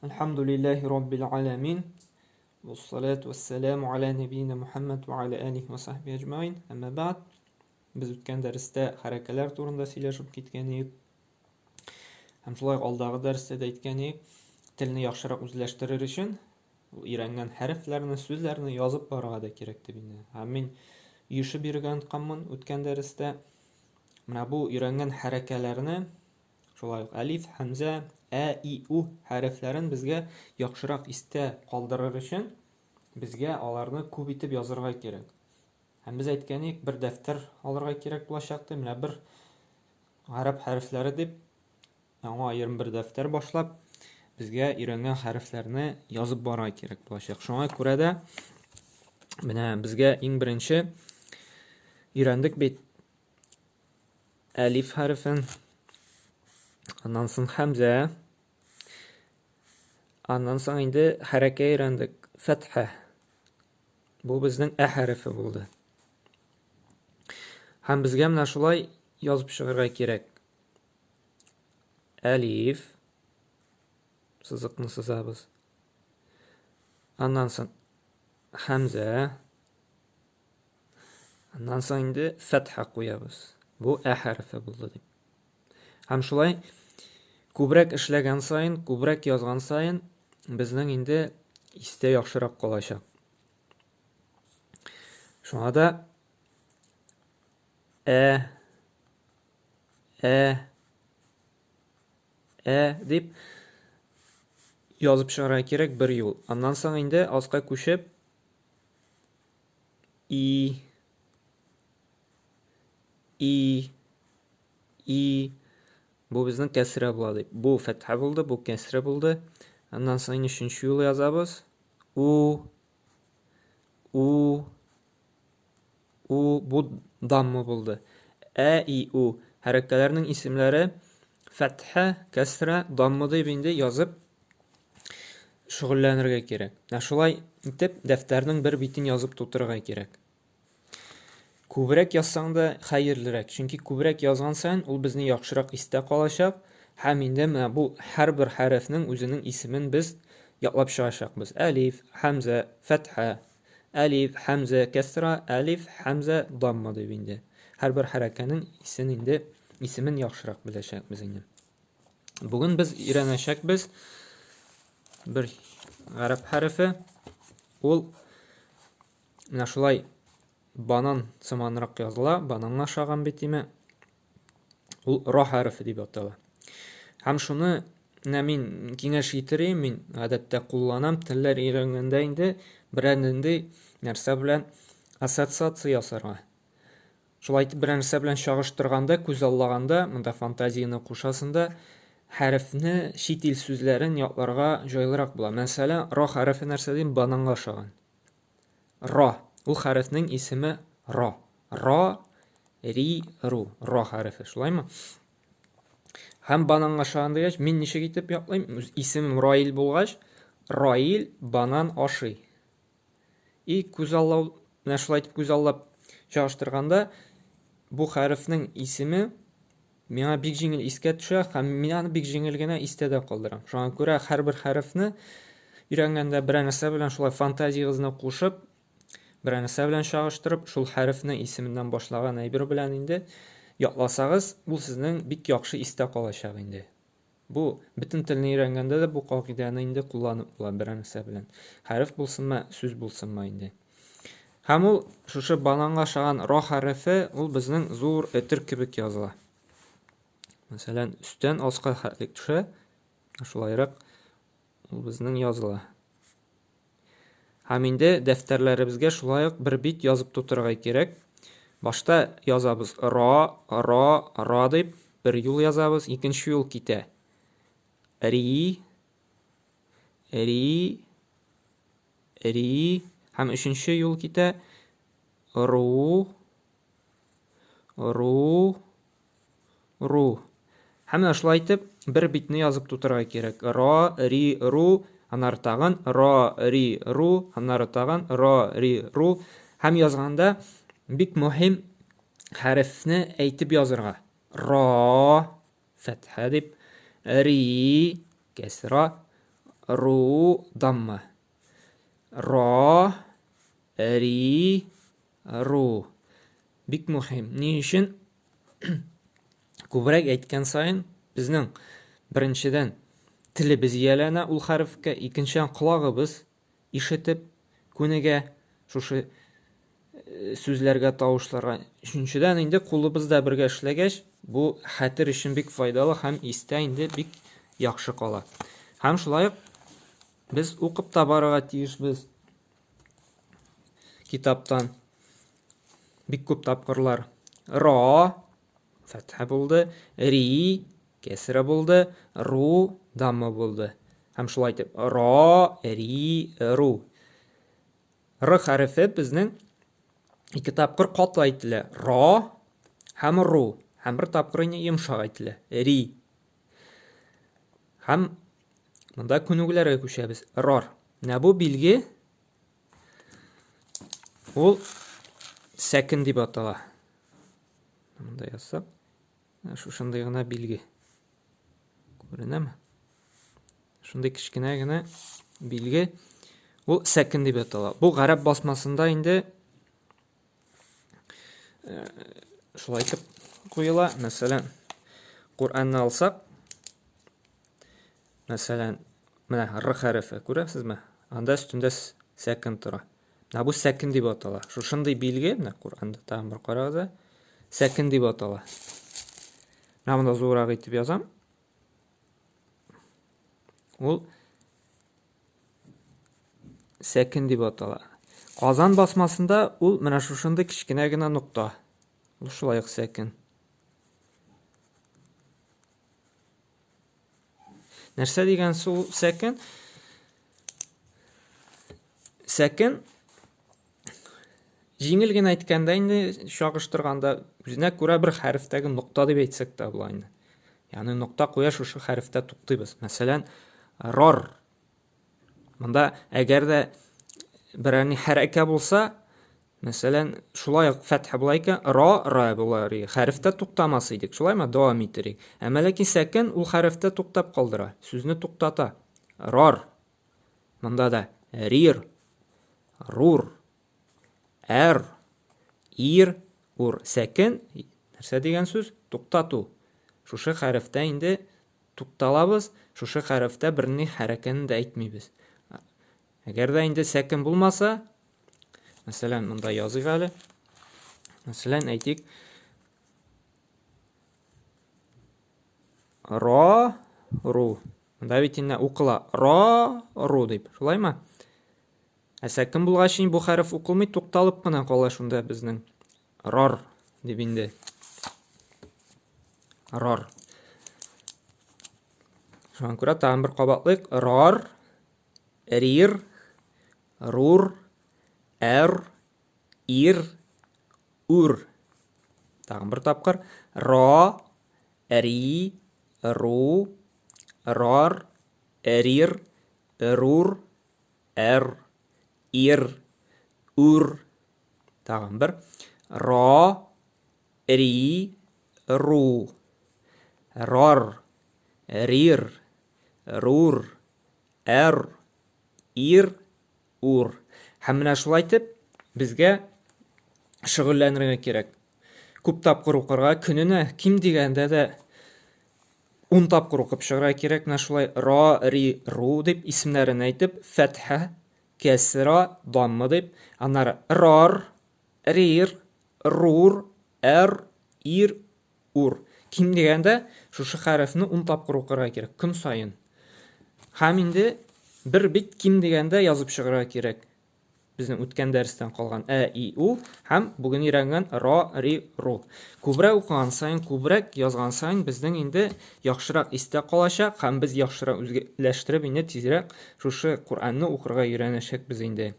Әлхәмдүлилләһи раббил аламин. Вассалату вассаламу аля нәбиина Мухаммад ва аля алихи ва сахби әҗмәин. Әмма бәгъд. Без үткән дәрестә хәрәкәләр турында сөйләшеп киткән идек. Һәм шулай ук алдагы дәрестә дә әйткән идек, телне яхшырак үзләштерер өчен ул өйрәнгән хәрефләрне, сүзләрне язып барырга да кирәк дип инде. Һәм мин йөшеп йөргән отканмын үткән дәрестә. Менә бу өйрәнгән хәрәкәләрне Шулай ук әлиф, һәмзә, ә, и, у хәрефләрен безгә яхшырак истә калдырыр өчен безгә аларны күп итеп язырга кирәк. Һәм без әйткән идек, бер дәфтәр алырга кирәк булачак дип, менә бер гарәп хәрефләре дип аңа аерым бер дәфтәр башлап, безгә өйрәнгән хәрефләрне язып барырга кирәк булачак. Шуңа күрә дә менә безгә иң беренче өйрәндек бит Әлиф хәрефен, аннан соң хәмзә, аннан соң инде хәрәкә өйрәндек, фәтхә. Бу безнең ә хәрефе булды. Һәм безгә менә шулай язып чыгарга кирәк. Әлиф сызыкны сызабыз. Аннан соң хәмзә. Аннан соң инде фәтха куябыз. Бу ә хәрефе булды дип. Һәм шулай күбрәк эшләгән саен, күбрәк язган саен безнең инде истә яхшырак калачак. Шуңа да ә ә ә дип язып чыгарга кирәк бер юл. Аннан соң инде аска күчеп И. И. И. Бу безнең кәсрә була дип. Бу фәтхә булды, бу кәсрә булды. Аннан соң инде өченче юлы язабыз. У. У. У. Бу дамма булды. Ә, И, У. Хәрәкәләрнең исемләре фәтхә, кәсрә, дамма дип инде язып шөгыльләнергә кирәк. Менә шулай итеп дәфтәрнең бер битен язып тутырырга кирәк. Күбрәк язсаң да хәерлерәк, чөнки күбрәк язган саен ул безне яхшырак истә калачак һәм инде менә бу һәрбер хәрефнең үзенең исемен без ятлап чыгачакбыз. Әлиф, хәмзә, фәтхә, әлиф, хәмзә, кәсра, әлиф, хәмзә, дамма дип инде. Һәрбер хәрәкәнең исен инде исемен яхшырак беләчәкбез инде. Бүген без өйрәнәчәкбез бер гарәп хәрефе. Ул менә шулай банан сыманрак языла, бананга ошаган бит име. Ул ра хәрефе дип атала. Һәм шуны менә мин киңәш итерим, мин гадәттә кулланам, телләр өйрәнгәндә инде берәр нинди нәрсә белән ассоциация ясарга. Шулай итеп, берәр нәрсә белән чагыштырганда, күзаллаганда, монда фантазияне кушасың да, хәрефне, чит ил сүзләрен ятларга җайлырак була. Мәсәлән, ра хәрефе нәрсә дим? Бананга ошаган. Ра. Ул хәрефнең исеме ра. Ра, ри, ру. Ра хәрефе, шулаймы? Һәм бананга ошаган дигәч, мин ничек итеп ятлыйм? Үз исемем Раил булгач, Раил банан ашый. И күзаллау, менә шулай итеп күзаллап чагыштырганда, бу хәрефнең исеме миңа бик җиңел искә төшә һәм мин аны бик җиңел генә истә дә калдырам. Шуңа күрә һәрбер хәрефне өйрәнгәндә берәр нәрсә белән шулай фантазиягезне кушып, берәр нәрсә белән чагыштырып, шул хәрефнең исеменнән башлаган әйбер белән инде ятласагыз, ул сезнең бик яхшы истә калачак инде. Бу, бөтен телне өйрәнгәндә дә бу кагыйдәне инде кулланып була берәр нәрсә белән. Хәреф булсынмы, сүз булсынмы инде. Һәм ул шушы бананга ошаган ра хәрефе, ул безнең зур өтер кебек языла. Мәсәлән, өстән аска хәтлек төшә, шулайрак ул безнең языла. Һәм инде дәфтәрләребезгә шулай ук бер бит язып тутырырга кирәк. Башта язабыз ра, ра, ра дип бер юл язабыз, икенче юл китә. Ри, ри, ри һәм өченче юл китә ру, ру, Ру. Һәм менә шулай итеп бер битне язып тутырырга кирәк. Ра, ри, ру, аннары тагын ра, ри, ру, аннары тагын ра, ри, ру. Һәм язганда бик мөһим хәрефне әйтеп язырга. Ра, фәтхә дип, ри, кәсра, ру, дамма. Ра, ри, ру. Бик мөһим. Ни өчен? Күбрәк әйткән саен безнең беренчедән телебез ияләнә ул хәрефкә, икенчедән колагыбыз ишетеп күнегә шушы э, сүзләргә, тавышларга. Өченчедән инде кулыбыз да бергә эшләгәч, бу хәтер өчен бик файдалы һәм истә инде бик яхшы кала. Һәм шулай ук без укып та барырга тиешбез китаптан бик күп тапкырлар. Ра фәтхә булды, ри кәсрә булды, ру дамма булды. Һәм шулай итеп ра, ри, ру. Р хәрефе безнең ике тапкыр каты әйтелә. Ра һәм ру. Һәм бер тапкыр инде йомшак әйтелә. Ри. Һәм монда күнегүләргә күчәбез. Рар. Менә бу билге ул сәкен дип атала. Монда язсак, шушындый гына билге. Күренәме? Шундый кечкенә генә билге. Ул сәкен дип атала. Бу гарәп басмасында инде э, шулай итеп куела. Мәсәлән, Коръәнне алсак, мәсәлән, менә Р хәрефе, күрәсезме? Анда өстендә сәкен тора. Менә бу сәкен дип атала. Шушындый билге, менә Коръәндә тагын бер карагыз, сәкен дип атала. Менә монда зуррак итеп язам. Ул сәкен дип атала. Казан басмасында ул менә шушындый кечкенә генә нокта. Ул шулай ук сәкен. Нәрсә дигән сул сәкен? Сәкен җиңел генә әйткәндә инде чагыштырганда үзенә күрә бер хәрефтәге нокта дип әйтсәк тә була инде. Ягъни нокта куя шушы хәрефтә туктыйбыз. Мәсәлән, рар. Монда әгәр дә берәр ни хәрәкә булса, мәсәлән, шулай ук фәтхә була икән, ра, ра була. Хәрефтә туктамас идек, шулаймы? Дәвам итер идек. Әмма ләкин сәкен ул хәрефтә туктап калдыра, сүзне туктата. Рар. Монда да рир, рур, әр, ир, ур. Сәкен нәрсә дигән сүз? Туктату. Шушы хәрефтә инде тукталабыз, шушы хәрефтә берни хәрәкәне дә әйтмибез. Әгәр дә инде сәкен булмаса, мәсәлән, монда языйк әле. Мәсәлән, әйтик, ра, ру. Монда бит инде укыла ра, ру дип. Шулаймы? Ә сәкен булгач инде бу хәреф укылмый, тукталып кына кала шунда безнең. Рар дип инде. Рар. Шуңа күрә тагын бер кабатлыйк. Рар, рир, рур, әр, ир, үр. Тагын бер тапкыр. Ра, ри, ру, рар, рир, рур, әр, ир, үр. Тагын бер. Ра, ри, ру. Рар, рир, рур, әр, ир, ур. Һәм менә шулай итеп безгә шөгыльләнергә кирәк. Күп тапкыр укырга, көненә ким дигәндә дә 10 тапкыр укып чыгарга кирәк. Менә шулай ра, ри, ру дип исемнәрен әйтеп, фәтхә, кәсра, дамма дип, аннары рар, рир, рур, әр, ир, ур. Ким дигәндә шушы хәрефне 10 тапкыр укырга кирәк, көн саен. Һәм инде бер бит ким дигәндә язып чыгарга кирәк. Безнең үткән дәрестән калган ә, и, у һәм бүген өйрәнгән ра, ри, ру. Күбрәк укыган саен, күбрәк язган саен безнең инде яхшырак истә калачак һәм без яхшырак үзләштереп инде тизрәк шушы Коръәнне укырга өйрәнәчәкбез инде.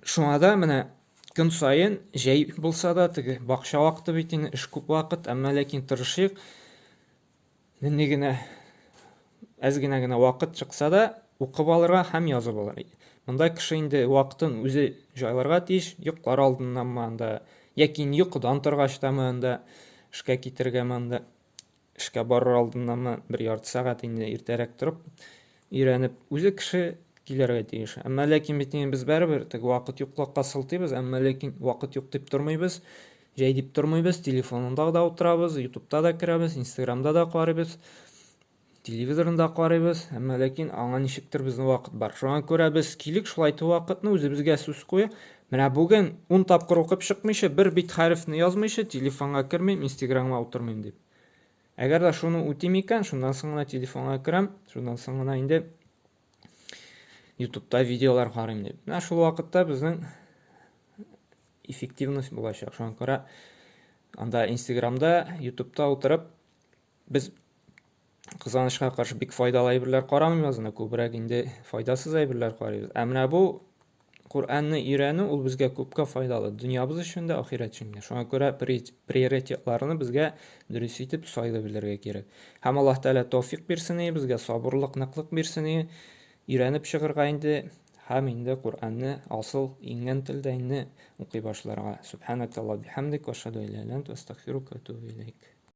Шуңа да менә көн саен җәй булса да, теге бакча вакыты бит инде, эш күп вакыт, әмма ләкин тырышыйк. Нинди генә әз генә генә вакыт чыкса да, укып алырга һәм язып алырга. Монда кеше инде вакытын үзе җайларга тиеш, йоклар алдыннанмы анда, яки йокыдан торгач тамы анда, эшкә китергәме анда. эшкә барыр алдыннанмы бер ярты сәгать инде иртәрәк торып өйрәнеп, үзе кеше килергә тиеш. Әмма ләкин бит инде без барыбер теге вакыт юклыкка сылтыйбыз, әмма ләкин вакыт юк дип тормыйбыз, җәй дип тормыйбыз, телефонында да утырабыз, ютубта да керәбез, инстаграмда да карыйбыз, телевизорын да карыйбыз, әмма ләкин аңа ничектер безнең вакыт бар. Шуңа күрә без килик шулай итеп вакытны үзебезгә сүз куеп, менә бүген 10 тапкыр укып чыкмыйча, бер бит хәрефне язмыйча, телефонга кермим, инстаграмга утырмыйм дип. Әгәр дә шуны үтим икән, шуннан соң гына телефонга керәм, шуннан соң гына инде ютубта видеолар карыйм дип. Менә шул вакытта безнең эффективность булачак. Шуңа күрә анда инстаграмда, ютубта утырып Без кызганычка каршы бик файдалы әйберләр карамыйбыз, анда күбрәк инде файдасыз әйберләр карыйбыз. Ә менә бу Коръәнне өйрәнү ул безгә күпкә файдалы, дөньябыз өчен дә, ахирәт өчен дә. Шуңа күрә приоритетларны безгә дөрес итеп сайлый белергә кирәк. Һәм Аллаһ Тәгалә тәүфик бирсен, безгә сабырлык, ныклык бирсен, өйрәнеп чыгырга инде һәм инде Коръәнне асыл иңгән телдә инде укый башларга. Субханакаллаһ бихамдик ва ашһаду илля илля анта астагфирука ва атубу илейк.